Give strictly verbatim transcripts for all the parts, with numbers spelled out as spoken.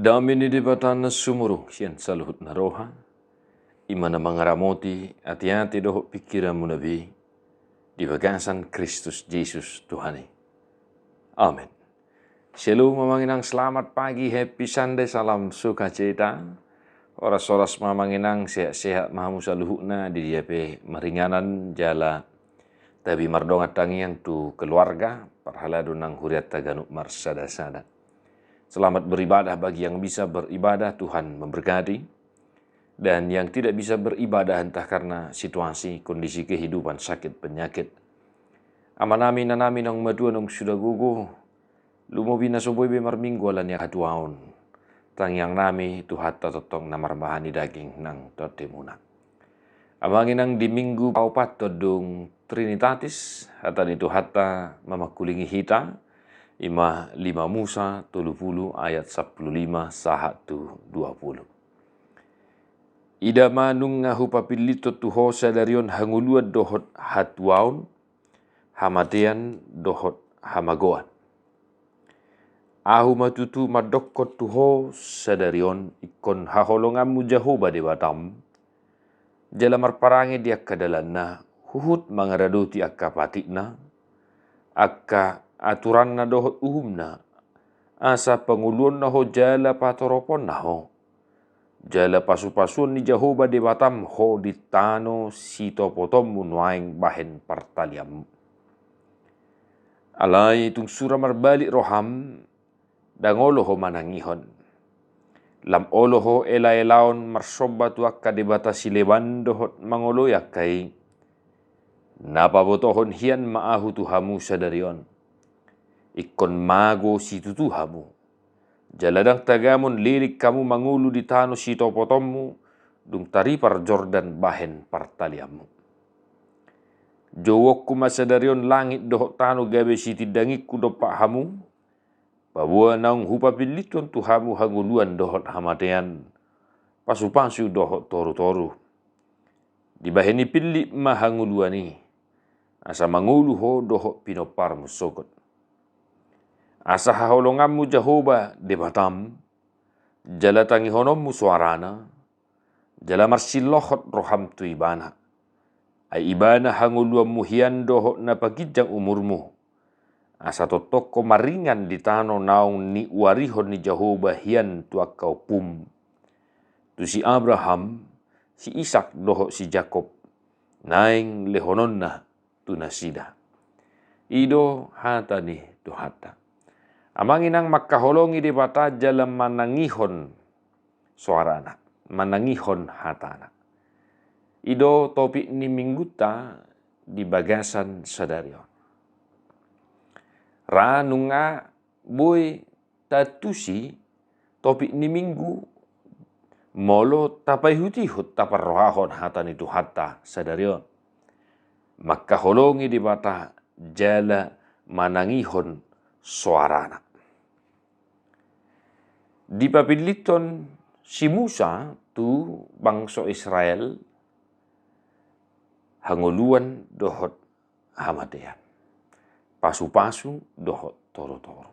Dame ni Debata na sumurung sian saluhut na roha, i ma na mangaramoti ateate dohot pingkiranmuna be di bagasan Kristus Jesus Tuhan i. Amen. Shalom amang inang, selamat pagi, happy Sunday, salam sukacita. Horas-horas ma amang inang, sehat-sehat ma hamu saluhutna, di dia pe maringanan jala tabi mardongan tangiang tu keluarga, parhalado nang hurianta ganup marsada-sada. Selamat beribadah bagi yang bisa beribadah, Tuhan memberkati. Dan yang tidak bisa beribadah entah karena situasi, kondisi kehidupan, sakit, penyakit. Amanami, inanami naung matua, naung suda gogo, lumobi na so boi be marminggu ala ni hatuaon. Tangiangnami Tuhanta tongtong na marbahan di daging nang tondimuna. Amang inang, di minggu paopathon dung Trinitatis, hata ni Tuhanta mamangkulingi hita, i ma lima Musa tolu pulu ayat sampulu lima sahat tu dua pulu. Ida ma nunga hupapillithon tu ho sadari on hangoluan dohot hatuaon, hamatean dohot hamagoan. Ahu ma tutu mandokkon tu ho sadari on, ingkon haholonganmu Jahowa Debatam, jala marparange di angka dalanna, huhut mangaradoti angka patikna, angka aturanna dohot uhumna, asa pangoluonna ho jala patoroponna ho. Jala pasupasuon ni Jahowa Debatam ho di tano sitopotonmu nuaeng bahen partalianmu. Alai tung sura marbalik roham, ndang olo ho manangihon. Lam olo ho elaelaon marsomba tu angka debata sileban dohot mangoloi angka i. Na pabotohon hian ma ahu tu hamu sadari on. Ingkon mago situtu hamu. Jala ndang tagamon lilik hamu mangolu di tano sitopotonmu, dung taripar Jordan bahen partalianmu. Jouonku ma sadari on langit dohot tano gabe sitindangingku dompak hamu, paboa naung hupapillithon tu hamu hangoluan dohot hamatean, pasupasu dohot torutoru. Dibahen ni pillit ma hangoluan i, asa mangolu ho dohot pinomparmu sogot. Asa haholonganmu Jahowa Debatam, jala tangihononmu soarana, jala marsilohot roham tu Ibana. Ai Ibana hangoluanmu hian dohot na paginjang umurmu. Asa tongtong ho maringan di tano naung niuarihon ni Jahowa hian tu angka ompum. Tu si Abraham, si Isak dohot si Jakob, naeng lehononna tu nasida. I do hata ni Tuhanta. Amang inang, mangkaholongi Debata jala manangihon soarana, manangihon hatana. I do topik ni minggunta di bagasan sadari on. Ra nunga boi taantusi topik ni minggu, molo tapaihutihut taparrohahon hata ni Tuhanta sadari on. Mangkaholongi Debata jala manangihon soarana. Dipapillithon si Musa tu bangso Israel hangoluan dohot hamatean, pasupasu dohot torutoru.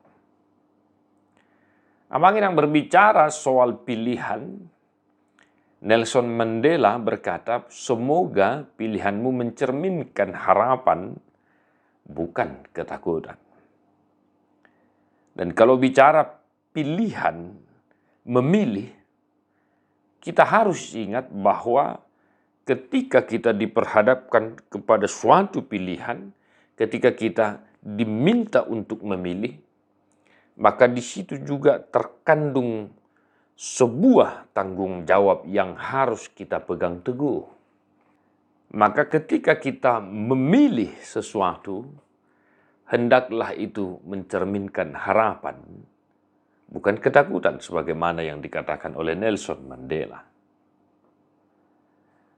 Amang inang, berbicara soal pilihan, Nelson Mandela berkata, "Semoga pilihanmu mencerminkan harapan, bukan ketakutan." Dan kalau bicara pilihan memilih, kita harus ingat bahwa ketika kita diperhadapkan kepada suatu pilihan, ketika kita diminta untuk memilih, maka di situ juga terkandung sebuah tanggung jawab yang harus kita pegang teguh. Maka ketika kita memilih sesuatu, hendaklah itu mencerminkan harapan, bukan ketakutan sebagaimana yang dikatakan oleh Nelson Mandela.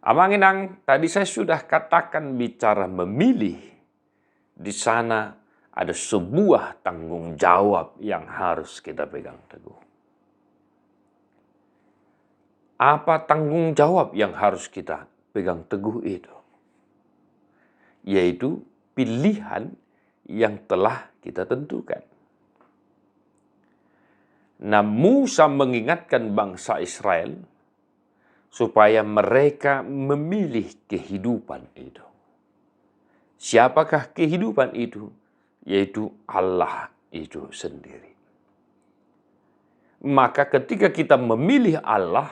Amang inang, tadi saya sudah katakan bicara memilih, di sana ada sebuah tanggung jawab yang harus kita pegang teguh. Apa tanggung jawab yang harus kita pegang teguh itu? Yaitu pilihan yang telah kita tentukan. Nah, Musa mengingatkan bangsa Israel supaya mereka memilih kehidupan itu. Siapakah kehidupan itu? Yaitu Allah itu sendiri. Maka ketika kita memilih Allah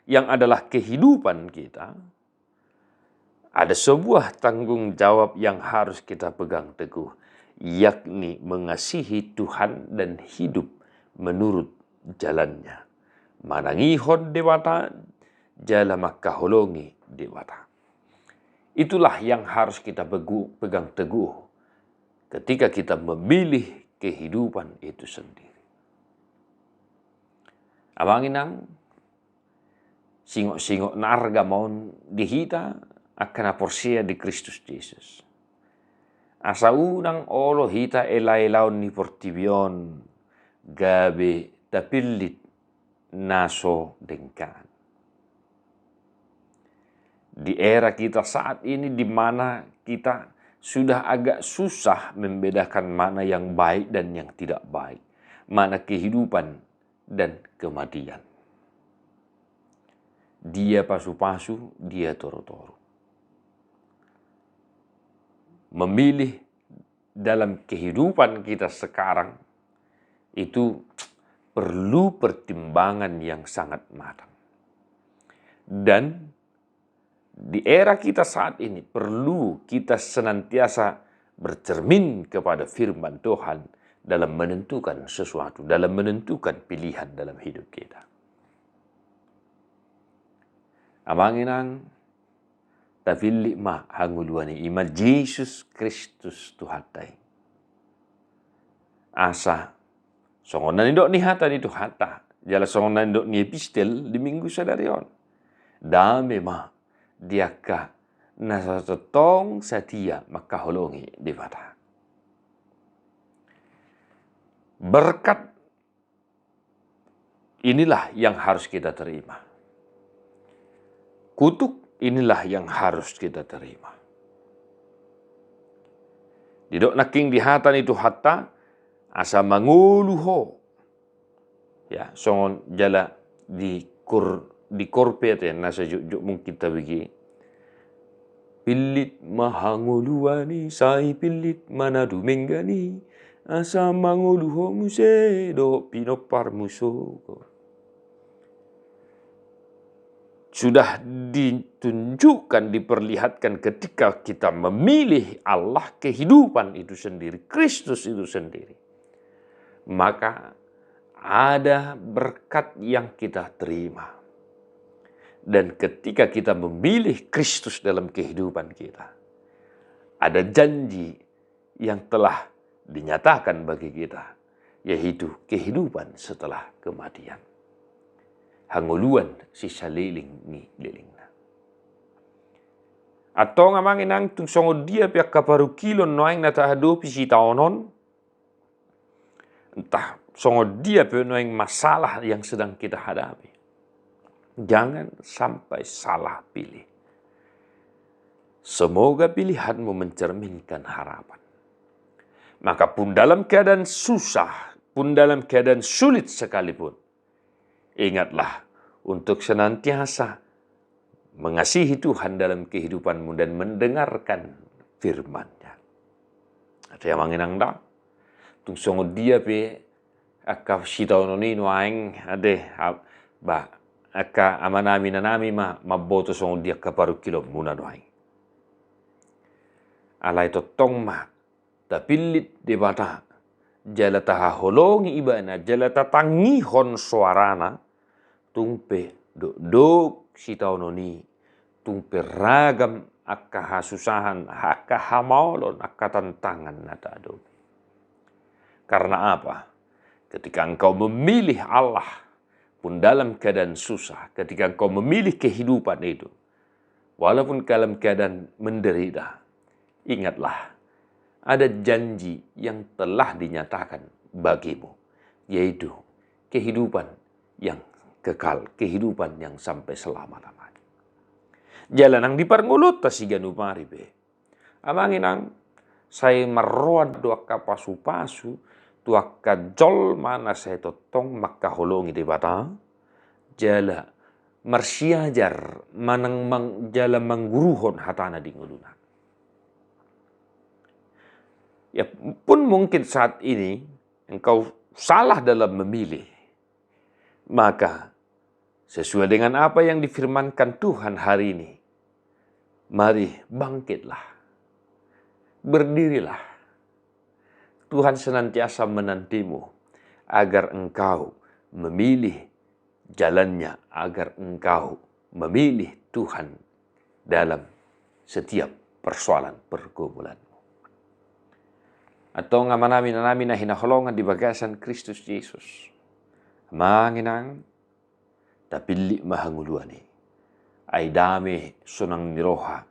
yang adalah kehidupan kita, ada sebuah tanggung jawab yang harus kita pegang teguh, yakni mengasihi Tuhan dan hidup menurut jalannya. Manangihon Debata, jala mangkaholongi Debata. Itulah yang harus kita pegu-, pegang teguh ketika kita memilih kehidupan itu sendiri. Amang inang, singot-singot na arga ma on di hita angka na porsea di Kristus Jesus. Asa unang olo hita ela-elaon ni portibi on gabe tapillit na so dengkan. Di era kita saat ini, di mana kita sudah agak susah membedakan mana yang baik dan yang tidak baik, mana kehidupan dan kematian. Dia pasu-pasu, dia toru-toru. Memilih dalam kehidupan kita sekarang itu perlu pertimbangan yang sangat matang. Dan di era kita saat ini, perlu kita senantiasa bercermin kepada firman Tuhan dalam menentukan sesuatu, dalam menentukan pilihan dalam hidup kita. Amang inang, tapillit ma hangoluan i, i ma Jesus Kristus Tuhanta i. Asa songon na nidok ni hata ni Tuhanta, jala songon na nidok ni epistel di Minggu sadari on, dame ma di angka na so tongtong satia mangkaholongi Debata. Berkat inilah yang harus kita terima. Kutuk inilah yang harus kita terima. Didok nangkin di hata ni Tuhanta, asa mangolu ho. Ya, songon jala di kor-, di korpe ate na sajotjot mungkin tabege. Pillit ma hangoluan i, sai pillit ma na dumenggan i, asa mangolu ho muse dohot pinomparmu sogot. Sudah ditunjukkan, diperlihatkan ketika kita memilih Allah, kehidupan itu sendiri, Kristus itu sendiri, maka ada berkat yang kita terima. Dan ketika kita memilih Kristus dalam kehidupan kita, ada janji yang telah dinyatakan bagi kita, yaitu kehidupan setelah kematian. Hangoluan sisaleleng ni lelengna. Antong amang inang, tung songon dia pe angka parungkilon nuaeng na tahadopi sitaonon, entah songon dia pe nuaeng masalah yang sedang kita hadapi, jangan sampai salah pilih. Semoga pilihanmu mencerminkan harapan. Maka pun dalam keadaan susah, pun dalam keadaan sulit sekalipun, ingatlah untuk senantiasa mengasihi Tuhan dalam kehidupanmu dan mendengarkan firman-Nya. Ate amang inang da, tung songon dia pe angka sitaonon i nuaeng, ate, a-, ba, angka amanami inanami ma mamboto songon dia angka parungkilonmuna nuaeng. Alai tongtong ma tapillit Debata, jala tahaholongi Ibana, jala tatangihon soarana, tung pe dokdok sitaonon i, tung pe ragam angka hasusahan, angka hamaolon, angka tantangan na tahadopi. Karena apa? Ketika engkau memilih Allah pun dalam keadaan susah, ketika engkau memilih kehidupan itu, walaupun dalam keadaan menderita, ingatlah, ada janji yang telah dinyatakan bagimu, yaitu kehidupan yang kekal, kehidupan yang sampai selama-lamanya. Jala nang di parngoluonta siganup ari pe, amang inang, sai marroan do angka pasu-pasu, tu angka jolma na sai tongtong mangkaholongi Debata, jala marsiajar manang mang-, jala mangguruhon hatana di ngoluna. Ya pun mungkin saat ini engkau salah dalam memilih, maka sesuai dengan apa yang difirmankan Tuhan hari ini, mari bangkitlah, berdirilah. Tuhan senantiasa menantimu agar engkau memilih jalannya, agar engkau memilih Tuhan dalam setiap persoalan pergumulanmu. Antong Amanami, Inanami na hinaholongan di bagasan Kristus Jesus, Amang, Inang, tapillit ma hangoluan i. Ai dame, sonang ni roha,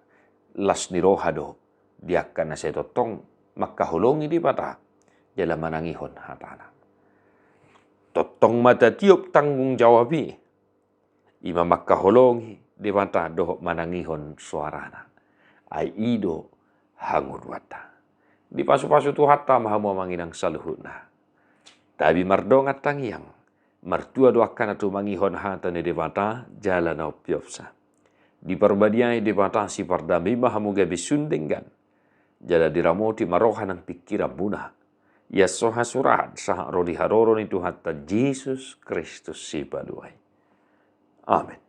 las ni roha do di angka na sai tongtong mangkaholongi Debata jala manangihon hatana. Tongtong ma tatiop tanggung jawab i, i ma mangkaholongi Debata dohot manangihon soarana. Ai i do hangoluanta. Dipasupasu Tuhanta ma hamu Amang, Inang, saluhutna. Tabi mardongan tangiang, martua do angka na tumangihon hata ni Debata jala na umpeopsa. Diparbadiai Debata sipardame i ma hamu gabe sun denggan, jala diramoti ma roha nang pingkiranmuna. Ia so hasurahan sahat ro di haroro ni Tuhanta Jesus Kristus Sipalua i. Amen.